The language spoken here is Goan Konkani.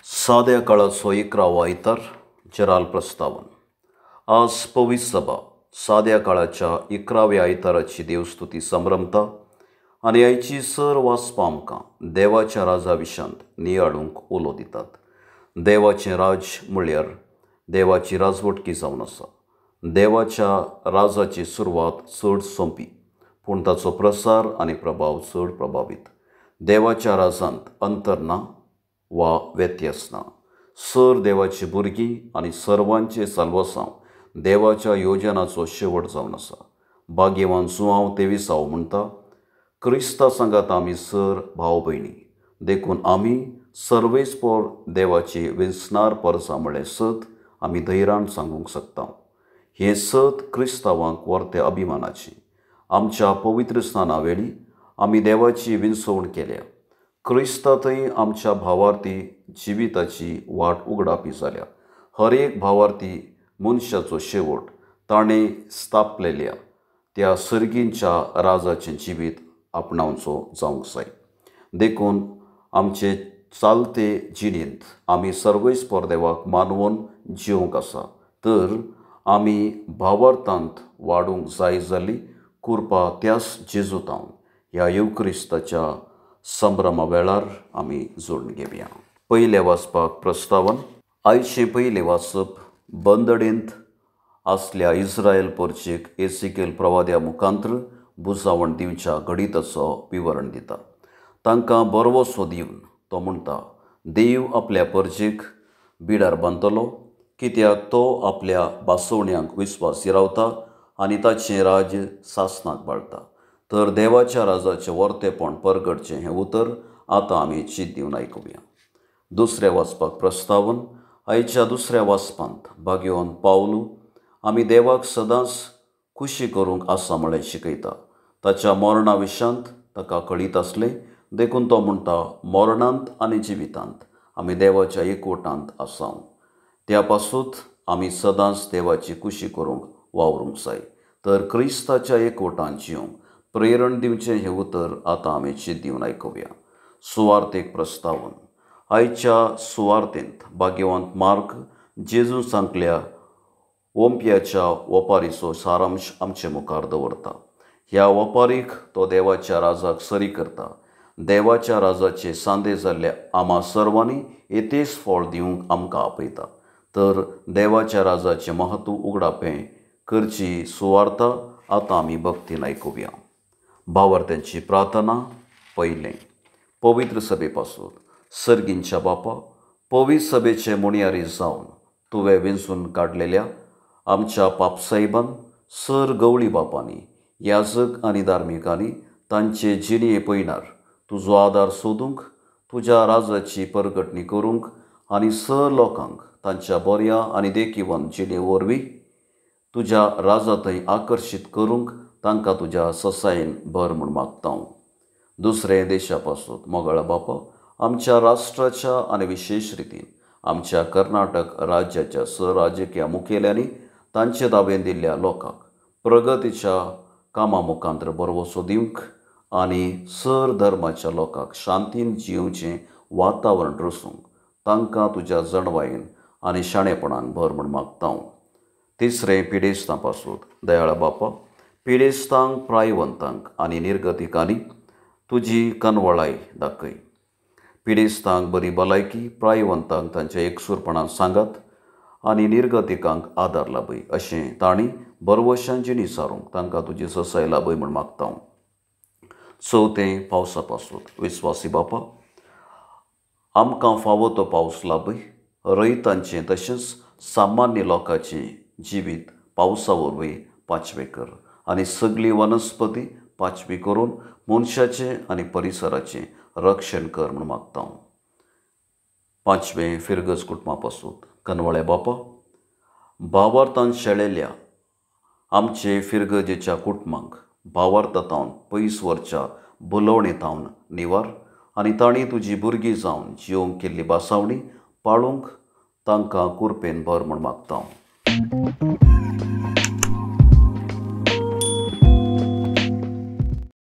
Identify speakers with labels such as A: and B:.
A: साद्या काळाचो 11वो आयतार जेराल प्रस्तावन. आज पवित्र सभा साद्या काळाच्या 11व्या आयताराची देवस्तुती संभ्रमता आनी आयची सर वाचपां आमकां देवाच्या राजा विशांत नियाळूंक उलो दितात. देवाचें राज्य म्हळ्यार देवाची राजवटकी जावन आसा. देवाच्या राजाची सुरवात चड सोंपी, पूण ताचो प्रसार आनी प्रभाव चड प्रभावीत. देवाच्या राजांत अंतर ना वा व्यत्यास ना. सर देवाची भुरगीं आनी सर्वांचे साल्वासांव देवाच्या योजनाचो शेवट जावन आसा. भाग्यवान जुआंव 23 म्हणटा, क्रिस्ता सांगात आमी सर भाव भयणी, देखून आमी सर्वेस्पोर देवाची वेंचणार परसा म्हळ्ळें सत आमी धैर्यान सांगूंक शकता. हें सत क्रिस्तांवांक वर्ते अभिमानाचें. आमच्या पवित्र स्नाना वेळी आमी देवाची विंचवण केल्या. क्रिस्ता थंय आमच्या भावार्थी जिविताची वाट उगडापी जाल्या. हर एक भावार्थी मनशाचो शेवट ताणें स्थापलेल्या त्या सर्गींच्या राजाचें जिवीत आपणावचो जावंक जाय. देखून आमचे चालते जिणेंत आमी सर्वेस्पोर देवाक मानवून जिवंक आसा, तर आमी भावार्थांत वाडूंक जाय जाल्ली कृपा त्याच जेजूतावन ह्या येवक्रिस्ताच्या संभ्रमा वेळार आमी जोडून घेवया. पयलें वाचपाक प्रस्तावन. आयचें पयलें वाचप बंदडेंत आसल्या इस्रायल परचेक एसिकेल प्रवाद्या मुखांत्र बुजावण दिवच्या घडिताचो विवरण दिता. तांकां बरवसो दिवन तो म्हणटा, देव आपल्या परचेक बिडार बांदतलो, कित्याक तो आपल्या बासवण्यांक विस्वासी रावता आनी ताचें राज्य सासणाक बाळता. तर देवाच्या राजाचें वर्तेपण परगटचें हें उतर आतां आमी चीत दिवन आयकुया. दुसऱ्या वाचपाक प्रस्तावन. आयच्या दुसऱ्या वाचपांत भाग्यवान पावलू आमी देवाक सदांच खुशी करूंक आसा म्हळें शिकयता. ताच्या मरणा विशांत ताका कळीत आसलें, देखून तो म्हणटा, मरणांत आनी जिवितांत आमी देवाच्या एकवटांत आसाव. त्या पासूत आमी सदांच देवाची खुशी करूंक वावरूंक जाय. तर क्रिस्ताच्या एकवटांत जिवंक प्रेरण दिवचें हें उतर आतां आमी चीत दिवन आयकुया. सुवार्थेक प्रस्तावन. आयच्या सुवार्थेंत भाग्यवंत मार्क जेजू सांगल्या ओंपयाच्या वपारीचो सारांश आमचे मुखार दवरता. ह्या वपारीक तो देवाच्या राजाक सरी करता. देवाच्या राजाचे सांदे जाल्ल्या आमा सर्वांनी येतेच फळ दिवंक आमकां आपयता. तर देवाच्या राजाचें म्हत्व उगडापें करची सुवार्ता आतां आमी भक्तीन आयकुया. भावार्थ्यांची प्रार्थना. पयलें, पवित्र सभे पासून. सर्गींच्या बापा, पवित्र सभेचे मुणयारी जावन तुवें वेंचून काडलेल्या आमच्या पापसाहेबान सर गवळी बापांनी, याजक आनी धार्मिकांनी तांचे जिणये पयणार तुजो आदार सोदूंक, तुज्या राजाची परगटणी करूंक आनी सर लोकांक तांच्या बऱ्या आनी देखीवन जिणे वरवीं तुज्या राजा थंय आकर्शीत करूंक तांकां तुज्या ससायेन भर म्हूण मागता. दुसरें, देशा पासून. मोगाळा बापा, आमच्या राष्ट्राच्या आनी विशेश रितीन आमच्या कर्नाटक राज्याच्या स राजकीय मुखेल्यांनी तांचे दावेन दिल्ल्या लोकांक प्रगतीच्या कामा मुखांत्र बरवसो दिवंक आनी सर धर्माच्या लोकांक शांतीन जिवचें वातावरण रचूंक तांकां तुज्या जाणवायेन आनी शाणेपणान भर म्हूण मागता. तिसरें, पिडेस्तां पासून. दयाळा बापा, पिडेस्तांक, प्रायवंतांक आनी निर्गतिकांनी तुजी कनवळाय दाखय. पिडेस्तांक बरी भलायकी, प्रायवंतांक तांच्या एकसूरपणान सांगात आनी निर्गतिकांक आदार लाभय, अशें तांणी बरवशान जिणी सारूंक तांकां तुजी ससाय लाभय म्हूण मागता. चवथें, पावसा पासून. विस्वासी बापा, आमकां फावो तो पावस लाभय. रयतांचें तशेंच सामान्य लोकांचें जिवीत पावसा वरवीं पाचवें कर आनी सगळी वनस्पती पाचवी करून मनशाचें आनी परिसराचें रक्षण कर म्हूण मागता. पांचवें, फिरगज कुटुंबा पासून. कनवळ्या बापा, भावार्थान शेळेल्या आमचे फिरगजेच्या कुटुंबांक भावार्थान पयस व्हरच्या भुलोवणे तावन निवार आनी तांणी तुजी भुरगीं जावन जिवंक केल्ली बासावणी पाळूंक तांकां कुरपेन भर म्हूण मागता.